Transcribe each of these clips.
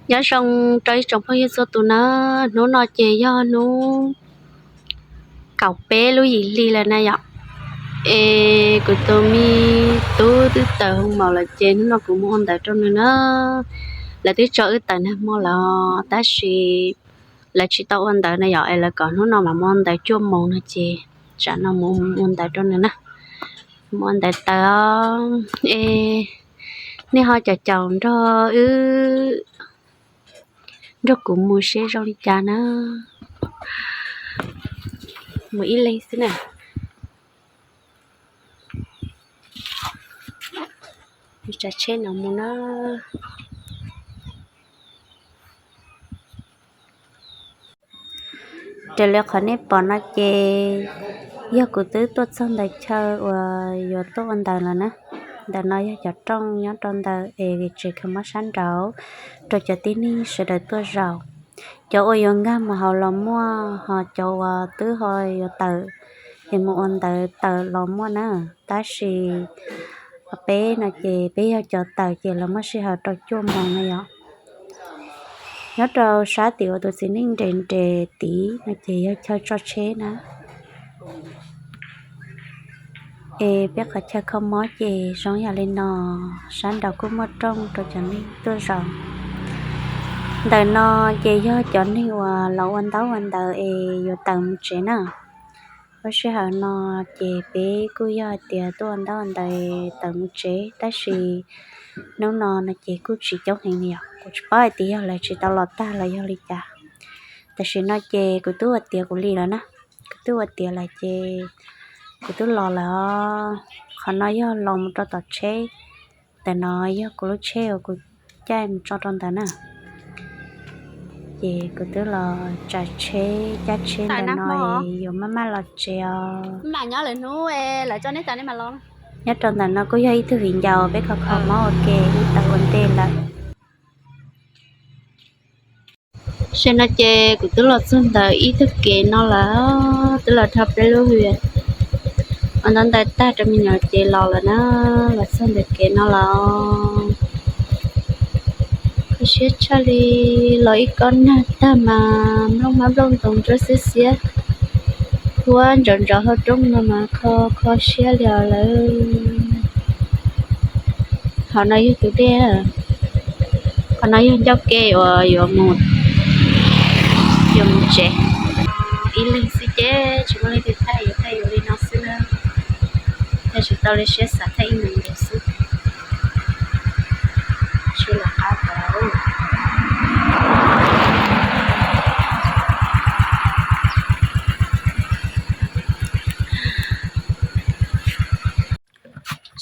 Nyob zoo rau ib tsoom phooj ywg txhua tus na, hnub no ces yog hnub kaum peb lub yim hli lawm na yom. Es kuv tus me tub twb tawm hoo maum lawm ces hnub no kuv mus ua ntawv rau nws na. Lawv twb tso wb tawm nag hmo lawm tab sis lawv tsis tau ua ntawv na yom, es lawv kom hnub no mas mus ua ntawv cuaj moos no ces tsam no mus ua ntawv rau nws na. Mus ua ntawv tawm os. Es nej ho caum caum nrog wb, nrog kuv mus seb zoo li cas na. Mus ib leeg xwb na. Tsav tsheb no mus na. Raws li qhov nej pom no ces yog kuv twb tuaj txog ntawm chaw uas yuav tuaj ua ntawv lawm na. Ntawm no yog cov rooj nyob rau ntawm es tsev kho mob sab nraud rau cov tib neeg sawv daws tuaj zaum. Cov uas yuav nkag mus hauv los muaj, ho cov uas twb ho yuav tawm es mus ua ntawv tawm los muaj na. Tab sis peb no ces peb yog cov tawm ces lawv muab sij hawm rau cuaj moos na yom. Nyob rau sab tim uas tus txiv neej nres nres tid no ces yog chaw tso tsheb na. Es peb qhov chaw kho mob ces zoo yam li no, sab nraud kuj muaj rooj rau cov neeg tuaj zaum. Ntawm no ces yog cov neeg uas los ua ntaub ua ntawv es yuav tawm mus tsev na. Lub sij hawm no ces peb kuj yog hais tias tuaj ua ntaub ua ntawv tawm mus tsev tab sis hnub no no ces kuj tsis coob heev li os. Kuv tsis paub hais tias yog lawv tsis tau los tag los yog li cas. Tam sim no ces kuv twb ua tiav kuv li lawm na. Kuv twb ua tiav lawm ces kuv twb los lawm os. Qhov no yog los mus rau tom tsheb. Ntawm no yog kuv lub tsheb uas kuv caij mus tso rau ntawd na. Ces kuv twb los tsav tsheb cab tsheb ntawm no yuav maj maj los tsev os. Nyob rau ntawm no kuj yog ib tug viv ncaus peb kho kho mob ua ke wb tau ua ntej lawm. Tam sim no ces kuv twb los txog ntawm ib tug kev no lawm, twb los dhau peb lub hwm, ua ntaub ntawv tag rau me nyuam ces los lawm na, los txog ntawm kev no lawm. Kho siab tshaj li, los ib kob nag tag mas nplooj hmab nplooj ntoos ntsuab xiab xiab, huab ntsov ntsov hauv roob no mas kho kho siab li os lawm. Qhov no yog tus dej, qhov no yog ncauj ke uas yuav mus, yuav mus tsev. Ib leeg xwb ces tsis muaj leej twg thaij, yuav thaij yuav li no xwb na. Thaij tsis tau li siab xav thaij ib ntus ntus xwb. Tsis lam qab tau.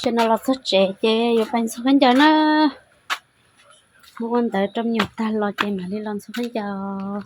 Tam sim no los txog tsev ces yuav pais ntxhua khaub ncaws na. Mus ua ntawv rau me nyuam tag los ces mam li los ntxhua khaub ncaws.